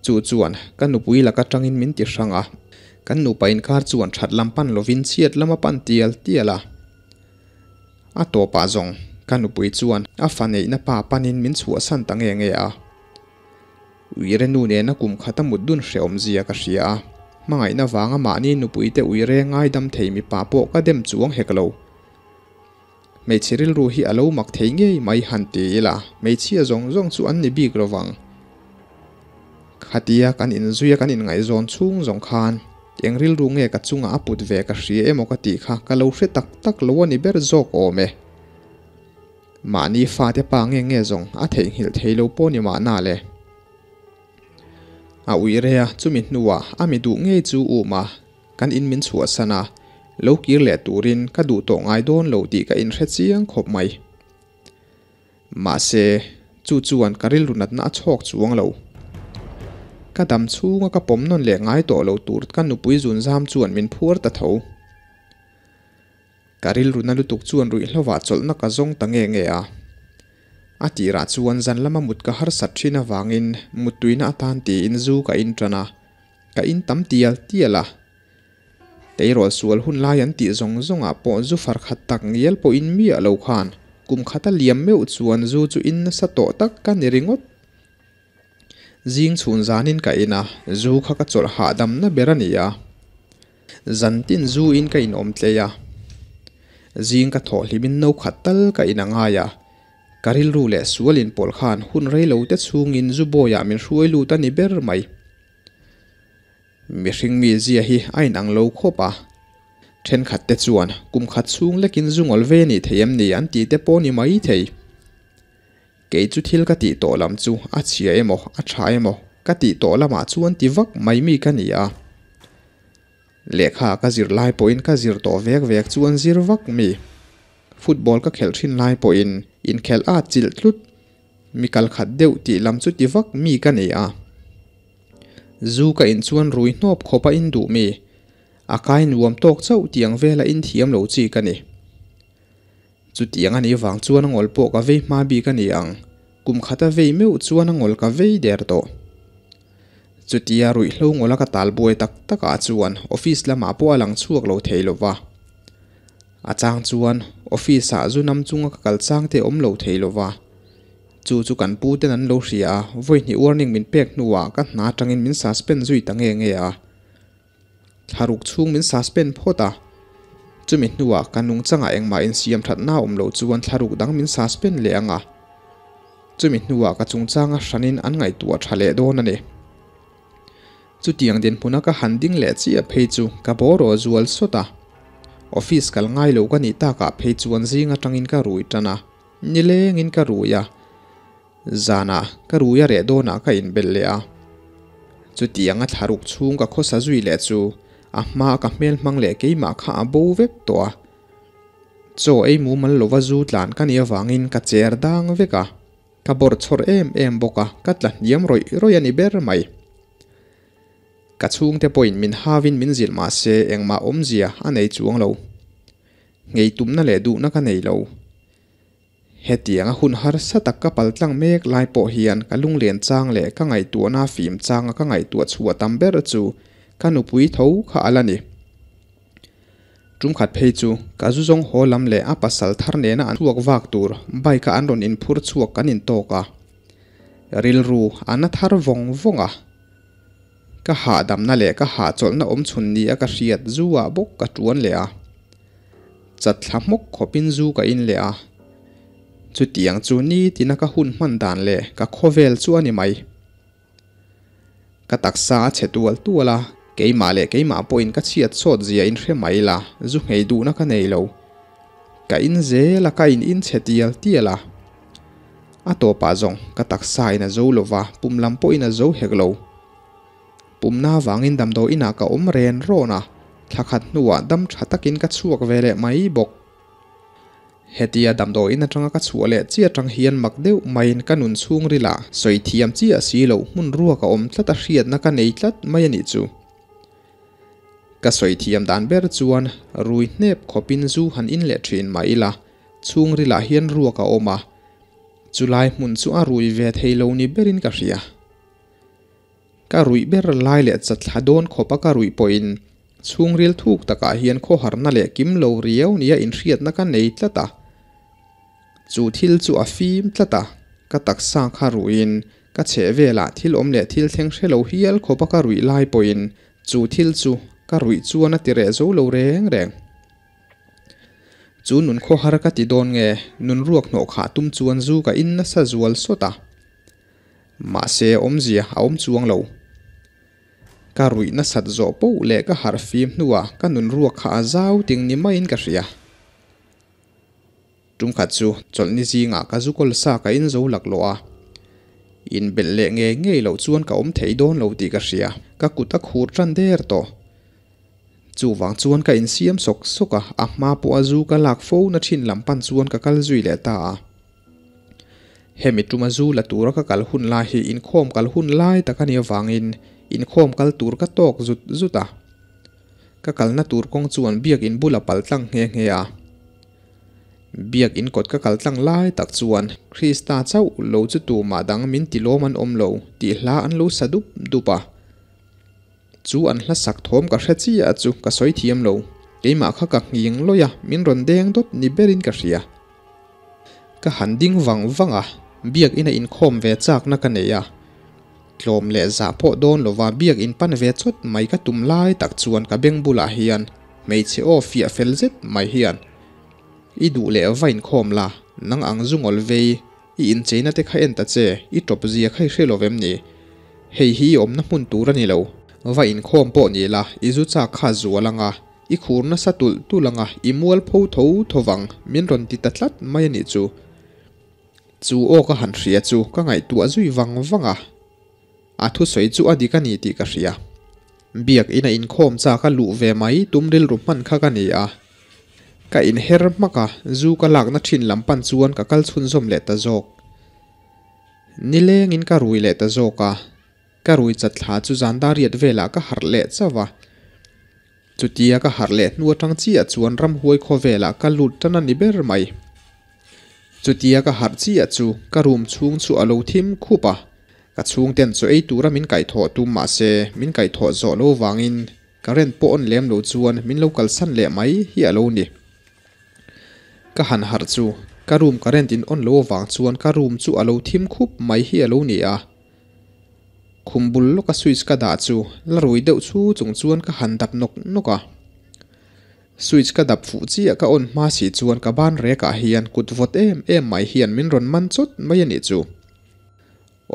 Chu chuan ka nupui laka tangin min ti hrang a, kan nupa inkar chuan that lam pan lovin chhiat lam a pan tial tial a. A tawpah zawng ka nupui chuan a fa neihna pa panin min chhuahsan ta nge nge a. Uire nu nena kum khat a mut dun hrehawm zia ka hria a, hmangaihna vanga mahni nupuite uire ngaidam thei mipa pawh ka dem chuang hek lo. Hmeichhe rilru hi a lo mak thei ngei mai han ti ila, hmeichhia zawng zawng chu an ni bik lo vang. Khatia kan inzuia kan inngaihzawn chhung zawng khan. Eng rilru nge ka chungah a put ve ka hria emaw ka tih kha ka lo hre tak tak lo a ni ber zawk awm e. Mahni fate pa nge nge zawng a theihnghilh thei lo pawh ni mahna le. A ui rei a, chumi hnuah a mi duh ngei chu um a, kan in min chhuahsan a, lo kir leh turin ka duh tawh ngai dawn lo tih ka inhre chiang khawp mai. Mahse, chu chuan ka rilru natna a chhawk chuang lo. Ka dam chhunga ka pawm nawn leh ngai tawh lo tur ka nupui zunzam chuan min phuar ta tho. Ka rilru na lutuk chuan ruihhlovah chawlhna ka zawng ta nge nge a. A tirah chuan zan lama mut ka harsat thin avangin muttuina atan tiin zu ka in tan a, ka in tam tial tial a. Tleirawl sual hun lai an tih zawng zawngah pawh zu far khat tak ngial pawhin miah lo khan kum khata liam meuh chuan zu chu in nasa tawh tak ka ni ringawt. Zing chhun zanin ka in a, zu kha ka chawlh hahdamna ber a ni a. Zan tin zu in ka inawm tlei a. Zing ka thawh hlimin no khat tal ka in a ngai a. Ka rilru leh sual inpawlh khan hun reilo te chhungin zu bawiah min hruai lut a ni ber mai. Mihring mi zia hi a inang lo khawp a. Thenkhat te chuan kum khat chhung lekin zu ngawl ve ni thei em ni an tih te pawh ni mai thei. Kei chu thil ka tih tawh lam chu a chhia emaw a tha emaw ka tih tawh lamah chuan ti vak mai mi ka ni a. Lehkha ka zir lai pawhin ka zir tawh vek vek chuan zir vak mi. Football ka khelh thin lai pawhin inkhelh a chilh tlut. Mi kal khat deuh tih lam chu ti vak mi ka ni a. Zu ka in chuan rui hnawp khawp a in duh mi. A kai nuam tawk chauh tiang vela in thiam lo chi ka ni. Chutiang a nih vang chuan a ngawl pawh ka vei hma bik a ni ang. Kum khat a vei meuh chuan a ngawl ka vei der tawh. Chutia ruihhlo ngawla ka tal buai tak takah chuan office lamah pawh a lang chhuak lo thei lo va. A chang chuan office ah zu nam chunga ka kal chang te awm lo thei lo va. Chu chu kan pu ten an lo hria a, vawi hnih warning min pek hnuah ka hna atangin min suspend zui ta nge nge a. Thlaruk chhung min suspend phawt a, chumi hnuah ka nungchangah engmah insiam thatna awm loh chuan thlaruk dang min suspend leh ang a, chumi hnuah ka chungchanga hranin an ngaihtuah tha leh dawn a ni. Chutiang dinhmuna ka han ding leh chiah phei chu ka bawraw zual sawt a, office kal ngai lo ka nih takah phei chuan zing atangin ka rui tan a, nilengin ka rui a. Zanah ka rui a reh dawnah ka inbelh leh a. Chutianga thlaruk chhung ka khawsa zui leh chu a hmaa ka hmel hmang leh keimah kha a bo vek tawh a. Chaw ei mumal lova zu tlan ka nih avangin ka cher dang vek a, ka bawrh chhawr em em bawk a, ka tla hniam rawih rawih a ni ber mai. Ka chhungte pawhin min havin min zilh mah se engmah awmzia a nei chuang lo. Ngei tumna leh duhna ka nei lo. Hetiang a hun harsa tak ka pal tlang mek lai pawh hian ka lunglen chang leh ka ngaihtuahna fim changa ka ngaihtuah chhuah tam ber chu ka nupui tho kha a la ni. Tum khat phei chu ka zu zawng haw lam leh a pasal thar nena an chhuak vak tur bike a an rawn inphur chhuak kan intawk a. Rilru a na thar vawng vawng a. Ka hahdamna leh ka hahchawlhna awm chhun ni a ka hriat zu ah bawk ka tuan leh a. Chatthla hmawk khawpin zu ka in leh a. Chutiang chu nitina ka hun hman dan leh ka khawvel chu a ni mai. Ka taksa a chhe tual tual a, keimah leh keimah pawhin ka chhiat sawt zia in hre mai la, zu nghei duhna ka nei lo. Ka in zel a, ka in in chhe tial tial a. A tawpah zawng ka taksa in a zo lo va, pum lam pawhin a zo hek lo. Pumna avangin damdawi inah ka awm ren rawn a, thla khat hnuah dam tha takin ka chhuak ve leh mai bawk. Hetia damdawi in atanga ka chhuah leh chiah atang hian mak deuh maiin ka nun chhungril ah sawi thiam chiah si loh hmun ruak a awm tlat a hriatna ka nei tlat mai a nih chu. Ka sawi thiam dan ber chuan rui hnep khawpin zu han in leh thin mah ila, chhungrilah hian ruak a awm a, chulai hmun chu a rui ve thei lo ni berin ka hria. Ka ruih ber lai leh chatthla dawn khawpa ka ruih pawhin chhungril thuk takah hian khawharna leh kim lo riau nia inhriatna ka nei tlat a. Chu thil chu a fim tlat a, ka taksa kha ruiin ka chheh velah thil awm leh thil thleng hre lo hial khawpa ka ruih lai pawhin chu thil chu ka ruih chuan a ti reh zo lo reng reng. Chu nun khawhar ka ti dawn nge, nun ruak hnawh khah tum chuan zu ka in nasa zual sawt a. Mahse awmzia a awm chuang lo. Ka ruih nasat zawh poh leh ka harh fim hnuah ka nun ruak kha a zau ting ni maiin ka hria. Tumkhat chu chawlhni zingah ka zu kawl sa ka in zo laklawh a. Inbelh leh ngei ngei loh chuan ka awm thei dawn lo tih ka hria, ka kut a khur tan der tawh. Chuvang chuan ka insiam sawk sawk a, a hma pawha zu ka lak fo na thin lam pan chuan ka kal zui leh ta a. Hemi tuma zu la tura ka kal hun lai hi inkhawm kal hun lai tak a nih avangin inkhawm kal tur ka tawk zut zut a. Ka kalna tur kawng chuan biakin bula pal tlang nghe nghe a. Biakin kawt ka kal tlang lai tak chuan Krista chauh lo chu tumah dang min ti lawm an awm lo tih hla an lo sa dup dup a. Chu an hla sak thawm ka hre chiah chu ka sawi thiam lo. Keimah kha ka nghing lawih a, min rawn deng dawt ni berin ka hria. Ka han ding vang vang a, biakin a inkhawm ve chakna ka nei a. Tlawm leh zah pawh dawn lova biakin pan ve chawt mai ka tum lai tak chuan ka beng bulah hian hmeichhe aw fiah fel zet mai hian, I duh leh va inkhawm la, nang ang zu ngawl vei, i incheina te kha en ta che, i tawp zia kha i hre lo vem ni? Hei hi i awmna hmun tur a ni lo, va inkhawm pawh ni la, i zu chak kha zual anga, I khur nasa tulh tulh anga i mual pho tho tho vang min rawn ti ta tlat mai a nih chu. Chu aw ka han hria chu ka ngaihtuah zui vang vang a, a thusawi chu a dik a ni tih ka hria. Biak ina inkhawm chak a luh ve mai tum rilru hman kha ka ni a. Ka inher hmak a, zu ka lakna thin lam pan chuan ka kal chhunzawm leh ta zawk. Nilengin ka rui leh ta zawk a, ka rui chat thla chu zan dar riat velah ka harh leh chauh a. Chutia ka harh leh hnu atang chiah chuan ramhuai khawvelah ka lut tan a ni ber mai. Chutia ka harh chiah chu ka room chhung chu a lo thim khup a, ka chhungten chaw ei tura min kaihthawh tum mahse min kaihthawh zawh lo vangin current pawh on lem lo chuan min lo kalsan leh mai hi a lo ni. Ka han harh chu ka room current in on lo avang chuan ka room chu a lo thim khup mai hi a lo ni a. Khum bul lawka switch ka dah chu la rui deuh chu chung chuan ka han dap nawk nawk a. Switch ka dap fuh chiah ka on hma si chuan ka ban rekah hian kut vawt em em mai hian min rawn man chawt mai a nih chu.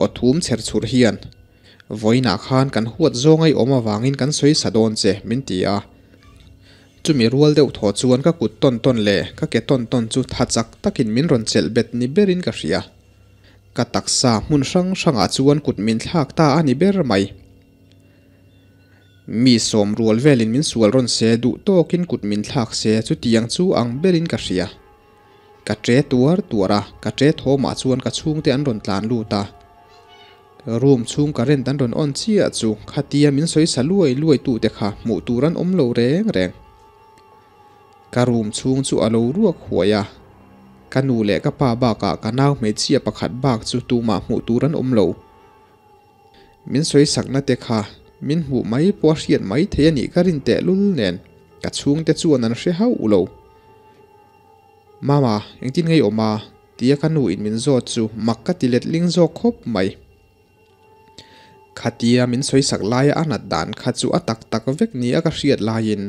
Aw thum chher chhur hian, Vawiinah khan kan huat zawng a i awm avangin kan sawi sa dawn che, min ti a. Chumi rual deuh thaw chuan ka kut tawn tawn leh ka ke tawn tawn chu tha chak takin min rawn chelh bet ni berin ka hria. Ka taksa hmun hrang hrangah chuan kut min thlak ta a ni ber mai. Mi sawm rual velin min sual rawn se duh tawkin kut min thlak se chutiang chu ang berin ka hria. Ka ṭe tuar tuar a, ka ṭe thawmah chuan ka chhungte an rawn tlan lut a. Room chhung current an rawn on chiah chu khatia min sawi sa luai luai tute kha hmuh tur an awm lo reng reng. Ka room chhung chu a lo ruak huai a, ka nu leh ka pa bakah ka nau hmeichhia pakhat bak chu tumah hmuh tur an awm lo. Min sawi sakna te kha min hmuh mai pawh a hriat mai thei a nih ka rin tehlul nen ka chhungte chuan an hre hauh lo. Mama, engtin ngei awm a? tia ka nu in min zawt chu mak ka ti letling zawk khawp mai. Khatia min sawi sak laia a nat dan kha chu a tak tak vek nia ka hriat laiin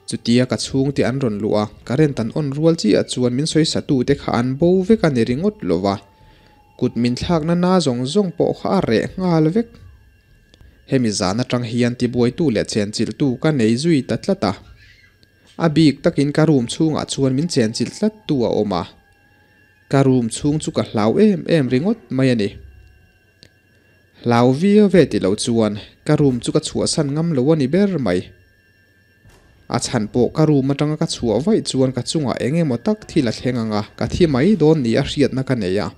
chutia ka chhungte an rawn luh a, current an on rual chiah chuan min sawi satute kha an bo vek a ni ringawt lo va, kut min thlakna na zawng zawng pawh kha a reh nghal vek. Hemi zan atang hian tibuaitu leh chenchilhtu ka nei zui ta tlat a. A bik takin ka room chhungah chuan min chenchilh tlattu a awm a, ka room chhung chu ka hlau em em ringawt mai a ni. Hlau viau ve ti lo chuan ka room chu ka chhuahsan ngam lo a ni ber mai. A chhan pawh ka room atanga ka chhuah vaih chuan ka chungah eng emaw tak thil a thleng ang a, ka thi mai dawn ni a hriatna ka nei a.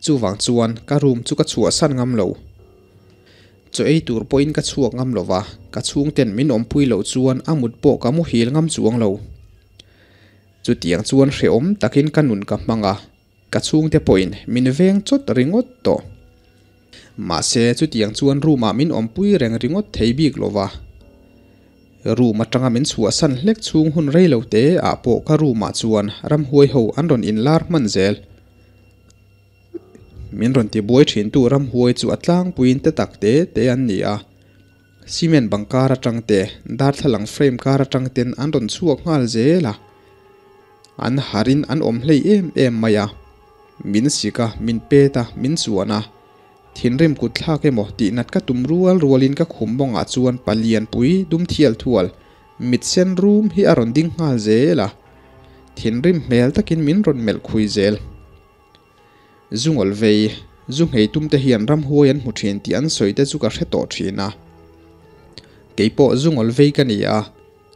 Chuvang chuan ka room chu ka chhuahsan ngam lo. Chaw ei tur pawhin ka chhuak ngam lo va, ka chhungten min awmpui loh chuan a mut pawh ka muhil ngam chuang lo. Chutiang chuan hrehawm takin ka nun ka hmang a, ka chhungte pawhin min veng chawt ringawt tawh. Mahse chutiang chuan room ah min awmpui reng ringawt thei bik lo va. Room atanga min chhuahsan hlek chhung hun rei lo te ah pawh ka room ah chuan ramhuai ho an rawn inlar hman zel. Min rawn tibuai thintu ramhuai chu a tlangpuiin te tak te te an ni a. Cement bang kar atang te, darthlalang frame kar atang ten an rawn chhuak nghal zel a. An harin an awm hlei em em mai a. Min sik a, min pet a, min chuan a. Thinrim kut thlak emaw tih nat ka tum rual rualin ka khum mawngah chuan palian pui dum thial thual mit sen rum hi a rawn ding nghal zel a, thinrim hmel takin min rawn melh khui zel. Zu ngawl vei, zu nghei tum te hian ramhuai an hmu thin tih an sawi te chu ka hre tawh thin a. Keipawh zu ngawl vei ka ni a,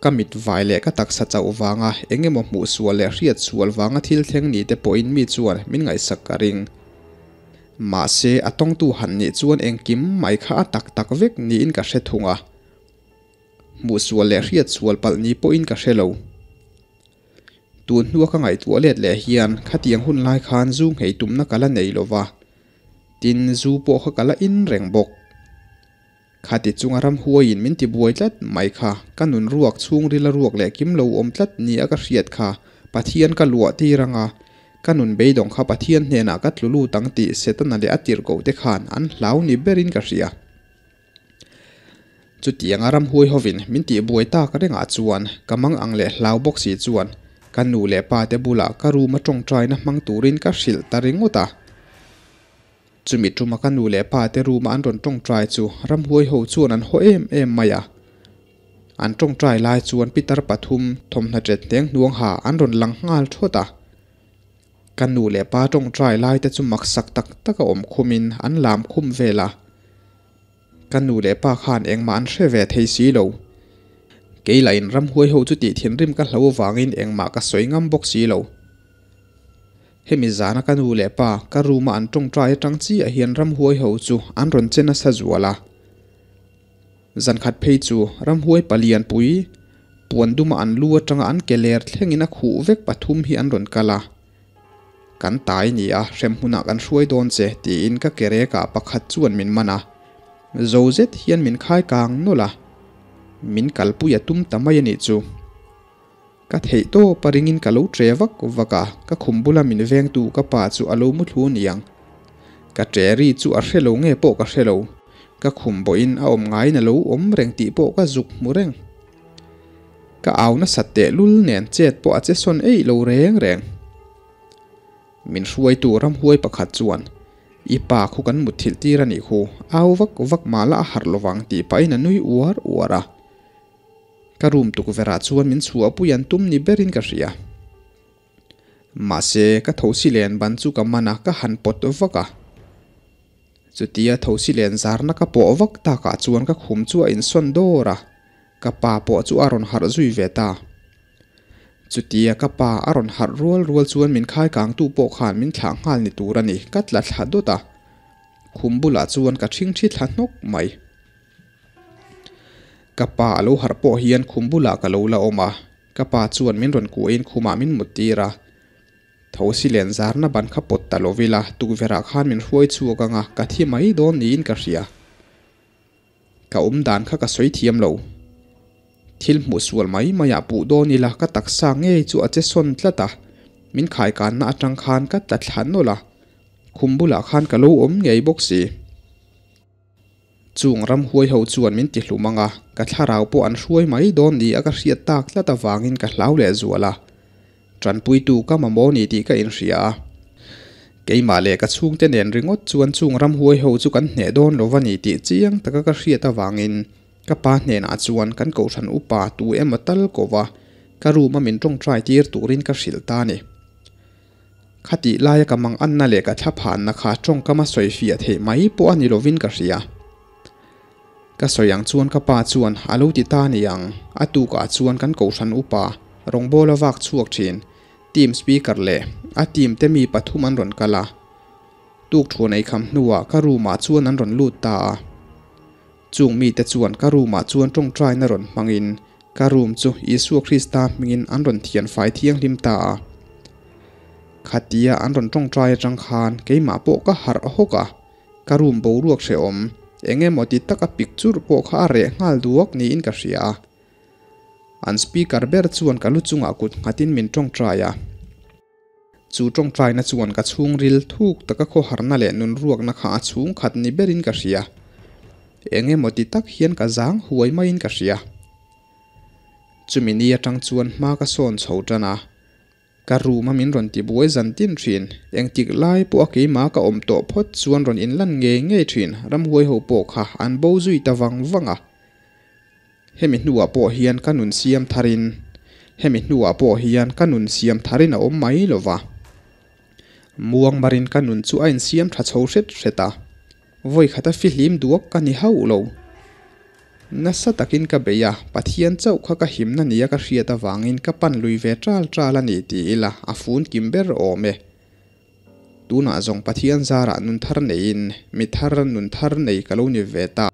ka mit vai leh ka taksa chauh vanga eng emaw hmuh sual leh hriat sual vanga thil thleng ni te pawhin mi chuan min ngaihsak ka ring. Mahse, a tawngtu han nih chuan engkim mai kha a tak tak vek niin ka hre thung a. Hmuh sual leh hriat sual palh ni pawhin ka hre lo. Tun hnua ka ngaihtuah let leh hian khatiang hun lai khan zu nghei tumna ka la nei lo va, tin zu pawh kha ka la in reng bawk. Khati chunga ramhuaiin min ti buai tlat mai kha ka nun ruak chhungril a ruak leh kim lo awm tlat ni a ka hriat kha Pathian ka luah tir anga ka nun beidawng kha Pathian hnenah ka tlu lut ang tih Setana leh a tirhkoh te khan an hlau ni berin ka hria. Chutianga ramhuai hovin min tih buai tak rengah chuan ka mang ang leh hlau bawk si chuan ka nu leh pa te bulah ka room a tawngtaina hmang turin ka hrilh ta ringawt a. Chumi tuma ka nu leh pa te room a an rawn tawngtai chu ramhuai ho chuan an haw em em mai a. An tawngtai lai chuan pitar pathum thawmhnaw ṭet hneng hnuang ha an rawn lang nghal thawt a. Ka nu leh pa tawngtai lai te chu maksak tak tak a awm khumin an lam khum vel a. Ka nu leh pa khan engmah an hre ve thei si lo. Kei lah in ramhuai ho chu tih thinrim ka hlo vangin engmah ka sawi ngam bawk si lo. Hemi zana ka nu leh pa ka room a an tawngtai atang chiah hian ramhuai ho chu an rawn che nasa zual a. Zankhat phei chu ramhuai palian pui puan duma an lu atanga an ke ler thlengin a khuh vek pathum hi an rawn kal a. Kan tai ni a, hremhmunah kan hruai dawn che tiin ka ke rekah pakhat chuan min man a. Zo zet hian min khai kang nawlh a, min kalpui a tum ta mai a nih chu. Ka theih tawp a ringin ka lo tre vak vak a, ka khum bula min vengtu ka pa chu a lo mu thlu niang. Ka tre ri chu a hre lo nge pawh ka hre lo. Ka khum bawhin a awm ngaiin a lo awm reng tih pawh ka zuk hmu reng. Ka au nasat tehlul nen chet pawh a che sawn eih lo reng reng. Min hruaitu ramhuai pakhat chuan, I pa khu kan mutthilh tir a nih khu, au vak vak mah la a harh lovang tih pahin a nui uar uar a. Ka room tukverhah chuan min chhuahpui an tum ni berin ka hria. Mahse, ka thosi len ban chu ka man a, ka han pawt vak a. Chutia thosi len zarna ka pawh vak takah chuan ka khum chu a insawn dawr a, ka pa pawh chu a rawn harh zui ve ta. Chutia ka pa a rawn harh rual rual chuan min khai kangtu pawh khan min thlah nghal ni tur a ni, ka tla thla dawt a. Khum bulah chuan ka ṭhingṭhi thla hnawk mai. Ka pa a lo harh pawh hian khum bulah ka lo la awm a, ka pa chuan min rawn kuahin khumah min mut tir a. Thosi len zarna ban kha pawt ta lo ila, tukverhah khan min hruai chhuak ang a, ka thi mai dawn niin ka hria. Ka awm dan kha ka sawi thiam lo. Thil hmuh sual mai maiah puh dawn ila ka taksa ngei chu a che sawn tlat a, min khaikanna atang khan ka tla thla nawlh a, khum bulah khan ka lo awm ngei bawk si. Chung ramhuai ho chuan min ti hlum ang a, ka thlarau pawh an hruai mai dawn ni a ka hriat tak tlat avangin ka hlau leh zual a. Tanpuitu ka mamawh ni tih ka inhria a. Keimah leh ka chhungte nen ringawt chuan chung ramhuai ho chu kan hneh dawn lo va ni tih chiang taka ka hriat avangin ka pa hnenah chuan kan kohhran upa tu emaw tal ko va, ka room a min tawngtai tir turin ka hrilh ta a ni. Khatih laia ka mang anna leh ka thla phanna kha tawngkama sawi fiah theih mai pawh a ni lovin ka hria. Ka sawi ang chuan ka pa chuan a lo ti ta ni ang, a tukah chuan kan kohhran upa rawngbawla vak chhuak thin, team speaker leh a team te mi pathum an rawn kal a. Tuk thu nei kham hnuah ka room ah chuan an rawn lut ta a. Chung mite chuan ka room ah chuan tawngtaina rawn hmangin ka room chu Isua Krista hmingin an rawn thian fai thianghlim ta a. Khatia an rawn tawngtai atang khan keimah pawh ka harh hawk a, ka room boruak hrehawm eng emaw ti taka pik churh pawh kha a reh nghal duak niin ka hria a. An speaker ber chuan ka lu chungah kut nghatin min tawngtai a. Chu tawngtaina chuan ka chhungril thuk taka khawharna leh nunruakna kha a chhung khat ni berin ka hria. Eng emaw ti tak hian ka zang huai maiin ka hria. Chumi ni atang chuan hma ka sawn chho tan a. Ka room a min rawn ti buai zan tin thin. Engtik lai pawh a keimah ka awm tawh phawt chuan rawn inlan ngei ngei thin. Ramhuai ho pawh kha an bo zui ta vang vang a. Hemi hnuah pawh hian ka nun siam tharin Hemi hnuah pawh hian ka nun siam tharin a awm mai lo va. Muangmarin ka nun chu a insiam tha chho hret hret a. Vawi khata fihlim duak ka ni hauh lo. Nasa takin ka bei a, Pathian chauh kha ka himna nia ka hriat avangin ka pan lui ve ṭal ṭal a ni ti ila a fun kim ber awm e. Tunah zawng Pathian zarah nun thar neiin mi thar nun thar nei ka lo ni ve ta.